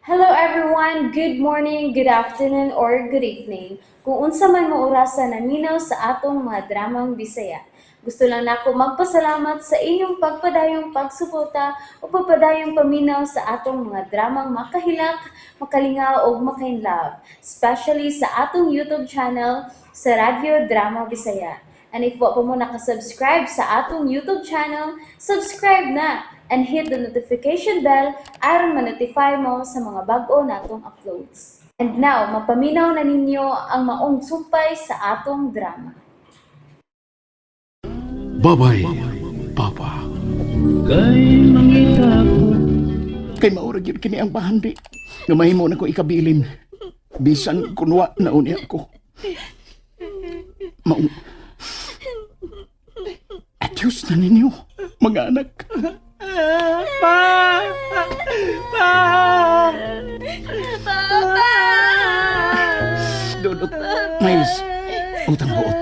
Hello everyone! Good morning, good afternoon, or good evening. Kung unsa man mo orasa naminaw sa atong mga dramang Bisaya. Gusto lang nako magpasalamat sa inyong pagpadayong pagsuporta o pagpadayong paminaw sa atong mga dramang makahilak, makalingaw ug makainlove, especially sa atong YouTube channel sa Radyo Drama Bisaya. And if wa pa mo nakasubscribe sa atong YouTube channel, subscribe na and hit the notification bell aron ma-notify mo sa mga bag-o natong uploads. And now, mapaminaw na ninyo ang maong sumpay sa atong drama. Babay, Papa. Kay mangita ko. Kay maura gyud kini ang bahandi nga mahimo na ko ikabilin. Bisan kunwa na unya ko. Maong Adios na ninyo, mga anak. Pa! Pa! Papa! Dudot, Miles, utang buot.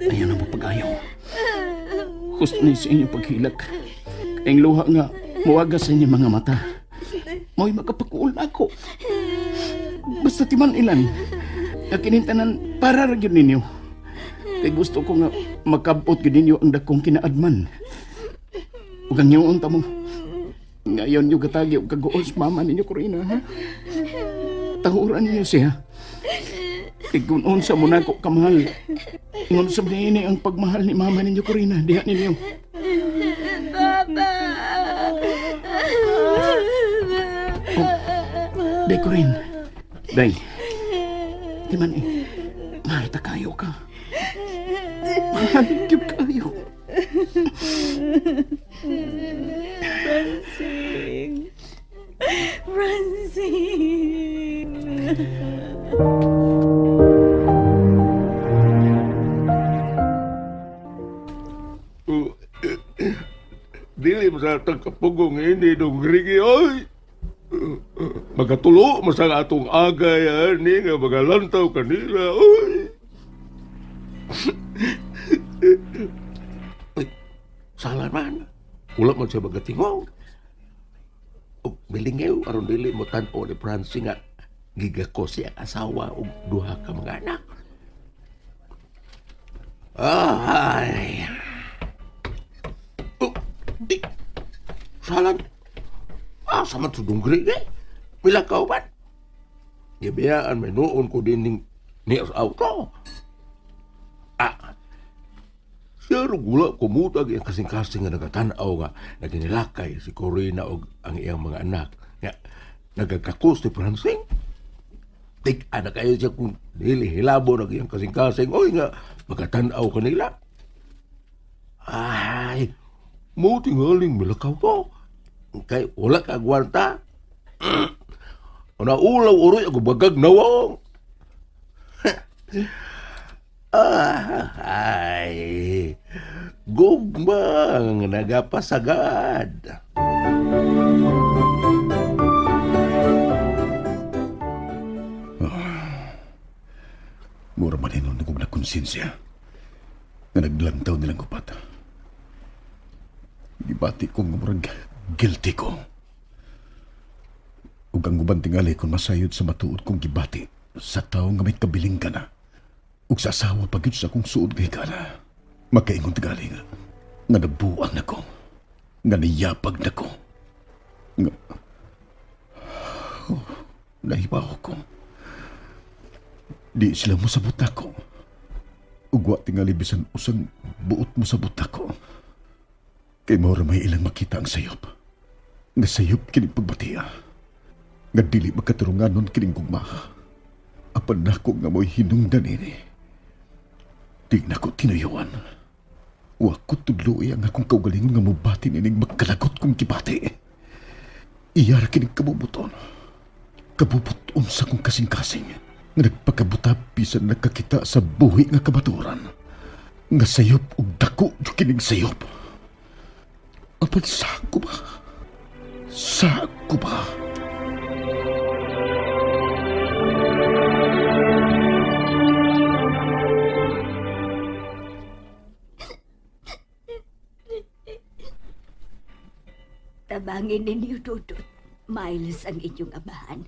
Ayaw na mo pag-ayaw. Gusto ni sa inyong paghilak. Ang luha nga, muwaga sa inyong mga mata. Mo'y makapakuol na ako. Basta timan ilan. Nga kinintanan para ra gyud ninyo. Kay gusto ko nga makabot gyud ninyo ang dakong kinaadman. Ug ang inyong unta mo. Ngayon yung katagi og kaguol sa mama ninyo, Corina, ha? Tahuran ninyo siya. Igunon sa muna ko kamahal. Ingon sa niini ang pagmahal ni mama ninyo, Corina. Diha ninyo. Papa! Day, Corinne. Day. Di man eh. Mahal ta kayo ka. Mahal gyud kayo. Francine! Francine! Dili mo sa tagkapugong ini dong rigi oy. Magatulo mo sa atong agay ani nga magalantaw kanila oy. Uy, sala man. Wala man siya magatingog. Og milingew aron dili mo tan-o ni Francie nga gigako siya asawa og duha ka mga anak. Ay. Oh, di. Salan. Ah, sama to dunggri eh. Pila ka uban. Gibiyaan may noon ko din ning ni sa auto. Ah. Siya gula kumutag iyang kasing-kasing nga nagatanaw nga naginilakay si Corina og ang iyang mga anak. Nga nagagkakos ni Francine. Tik anak kayo siya kung dili hilabo na iyang kasing-kasing. Oy nga magatanaw kanila. Ay, mo tingaling milakaw to. Kay wala ka agwanta. Una ulaw uroy ako bagag nawong. Ay, gugmang nagapasagad. Mura man hinon kong nakonsensya nga naglantaw nilang upat. Gibati ko nga murag guilty ko. Ug ang uban tingali kung masayod sa matuod kong gibati sa tawo nga may kabiling ka na. Ug sa asawa pa gyud sa akong suod nga higala. Makaingon tingali nga nga nabuang nako. Nga niyapag nako. Nga oh, nahibaw ko. Di sila mosabot nako. Ugwa tingali bisan usang buot mosabot nako. Kay mao ra may ilang makita ang sayop. Nga sayop kining pagbatia. Nga dili makaturunganon kining gugma. Apan nako nga mo'y hinungdan ini. Di nako tinuyuan. Wa ko tudloi ang akong kaugalingon nga mobati nining magkalagot kong gibati. Iyara kining kabubuton. Kabubuton sa akong kasing-kasing nga nagpakabuta bisan nakakita sa buhi nga kamaturan. Nga sayop og dako jud kining sayop. Apan sa ko ba? Sa ko ba? Tabangin ninyo, Dudut. Miles ang inyong amahan.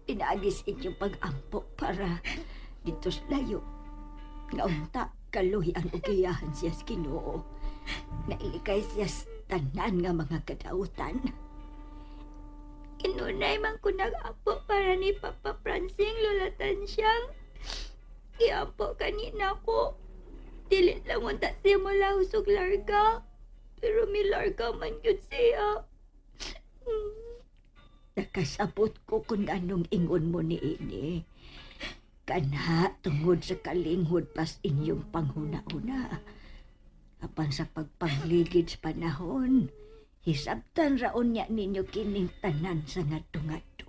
Pinaagis inyong pag-ampo para dito sa layo. Nga unta, kaluhian o giyahan siya sa Ginoo. Nailikay siya sa tanan nga mga kadautan. Kinunay man ko nag-ampo para ni Papa Francing Lola Tansyang. Giampo kanina ko. Dili lang unta siya mula usog larga. Pero milarga man yun siya. Nakasabot ko kung anong ingon mo ni ini. Kana tungod sa kalinghod pas inyong panghuna-una. Apan sa pagpangligid sa panahon, hisabtan raon niya ninyo kining tanan sa ngadto-ngadto.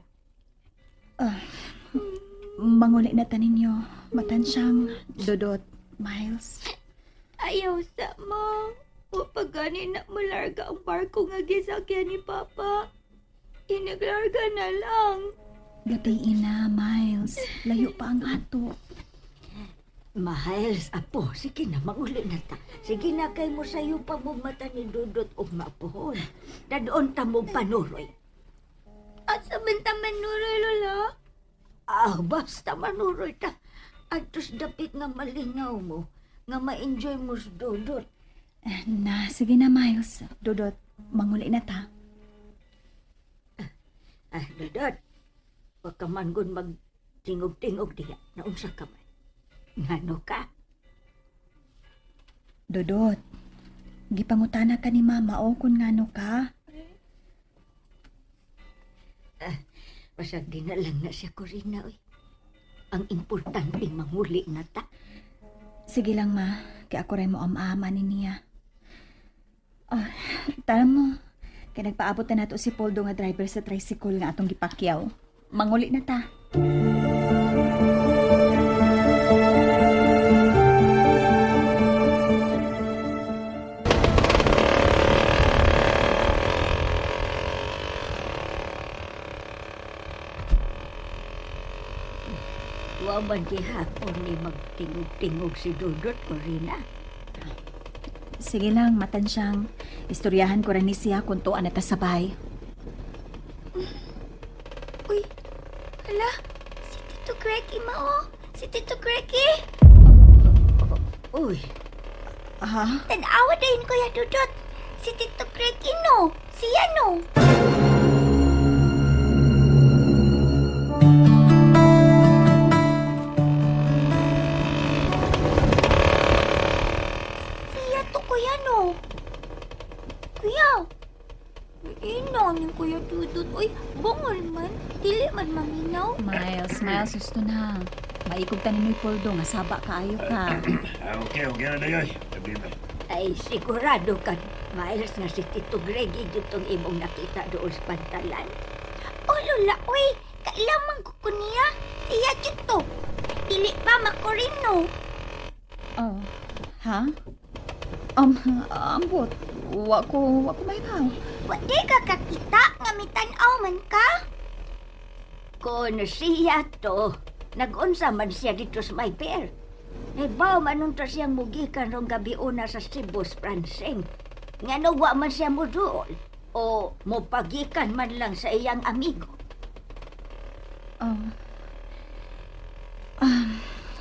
Manguli na ta ninyo. Matansyang, Dodot, Miles. Ayaw sa ma. Wa pa gani na malarga ang barko nga gisakyan ni Papa. Inaglarga na lang. Gabi na, Miles. Layo pa ang ato. Miles, apo, sige na, manguli na ta. Sige na kay mo sayo pa mo mata ni Dudot og mapuhon. Dadoon ta mo panuroy. Asa man ta manuroy, Lola? Ah, basta manuroy ta. Atos dapit nga malingaw mo, nga ma-enjoy mo sa Dudot. Eh, na, sige na, Miles. Dodot, manguli na ta. Ah, Dudot, wag ka man gun magtingog-tingog diha. Naunsa ka man. Ngano ka? Dodot, gipangutana ka ni Mama o kung ngano ka. Basag di na lang na siya, Corina, oy. Ang importante manguli na ta. Sige lang, ma. Kaya ako rin mo am-ama ni niya. Ah, tara mo. Kaya nagpaabot na nato si Poldo nga driver sa tricycle nga atong gipakyaw. Manguli na ta. Wa man gihapon ni magtingog-tingog si Dudot, Corina. Sige lang, matansyang. Istoryahan ko rin ni siya kung tuan na ta sabay. Uy, hala, si Tito Greggy mao. Si Tito Greggy. Uy, Ha? Tanawa dayon Kuya Dudot. Si Tito Greggy no. Siya no. Siya to kuya no. Kuya. Ina ni Kuya Dudut. Uy, bungol man. Dili man maminaw. Miles, Miles, gusto na. Maikog ta ni Poldo nga saba kaayo ka. Ah, okay, okay na dayoy. Sabi ba? ay sigurado ka, Miles, nga si Tito Greggy ditong imong nakita doon sa pantalan. O lola, uy, kailangan ko ko niya. Siya jud to. Dili ba makurin no? Oh, ha? Ambot. Wa ko mahibaw. Wa di ka kakita nga mitan-aw man ka? Kung siya to, nag-unsa man siya dito sa may pier. Nabaw man unta siyang mugikan rong gabi una sa Cebu, Franceng. Nga no, wa man siya muduol o mupagikan man lang sa iyang amigo. Oh.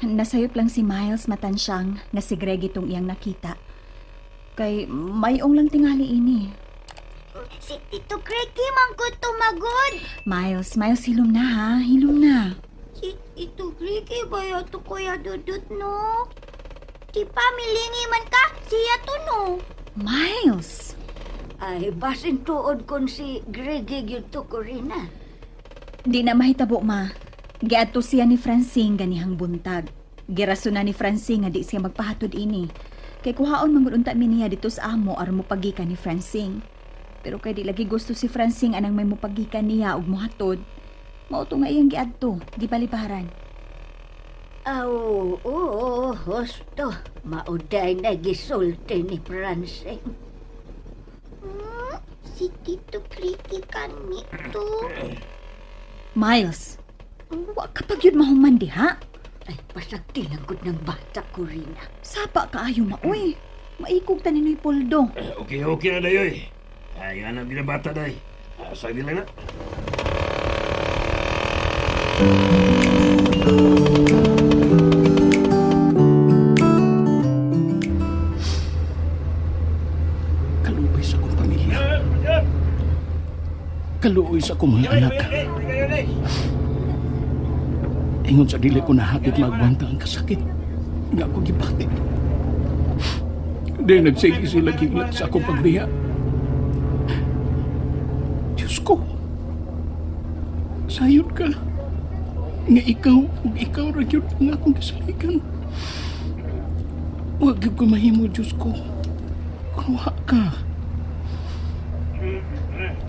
Nasayop lang si Miles matansyang nga si Greg itong iyang nakita. Kay mayong lang tingali ini. Si Tito Greggy man ko tumagod. Miles, Miles, hilom na ha. Hilom na. Si Tito Greggy ba yato Kuya Dudut no? Di pa milingi man ka, siya to no. Miles! Ay, basin tuod kon si Greggy gyud to, Corina. Di na mahitabo ma. Giadto siya ni Francine ganihang buntag. Girason na ni Francine nga di siya magpahatod ini. Kay kuhaon man gud unta mi niya dito sa amo aron mopagikan ni Francine. Pero kay di lagi gusto si Francine anang may mopagikan niya ug mohatod. Mao to nga iyang giadto, gibalibaran. Aw, oo, husto. Mauday na gisulti ni Francine. Si Tito Greggy kani to. Miles, wa ka pa gyud mahuman diha. Ay, pasagti lang gud ng bata, Corina. Sapa kaayo maoy. Maikog ta ni Poldo. Okay, okay na dayoy. Ay, anak binabata day. Sa nila na. Kaluoy sa akong pamilya. Kaluoy sa akong mga anak. Ingon sa dili ko nahapit magwanta ang kasakit nga ako gibati. Di nagsige sila giglat sa akong pagbiya. Diyos ko, sayon ka nga ikaw ug ikaw ra gyud ang akong gisaligan. Wa gyud ko mahimo, Diyos ko. Kung wa ka.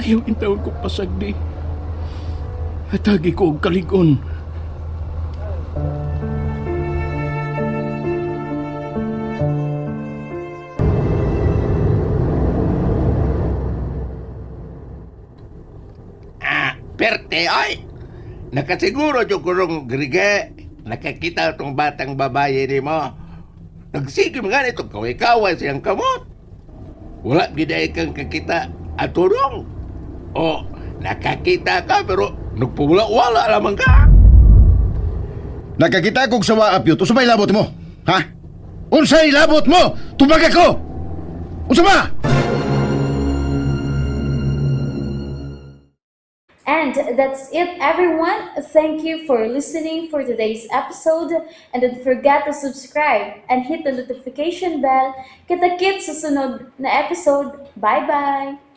Ayaw intawon ko pasagdi. Hatagi ko og kaligon. Ah, perte ay. Nakasiguro jud ko rong grige. Nakakita tong batang babae ni mo. Nagsige mga nito kaway-kaway siyang kamot. Wala gid ay kang kakita aturong. O nakakita ka pero nagpawala-wala lamang ka. Nakakita kog sawa apyot. Unsa may labot mo? Ha? Unsay labot mo? Tubag ako. Unsa ba? And that's it, everyone. Thank you for listening for today's episode. And don't forget to subscribe and hit the notification bell. Kita-kits sa sunod na episode. Bye-bye!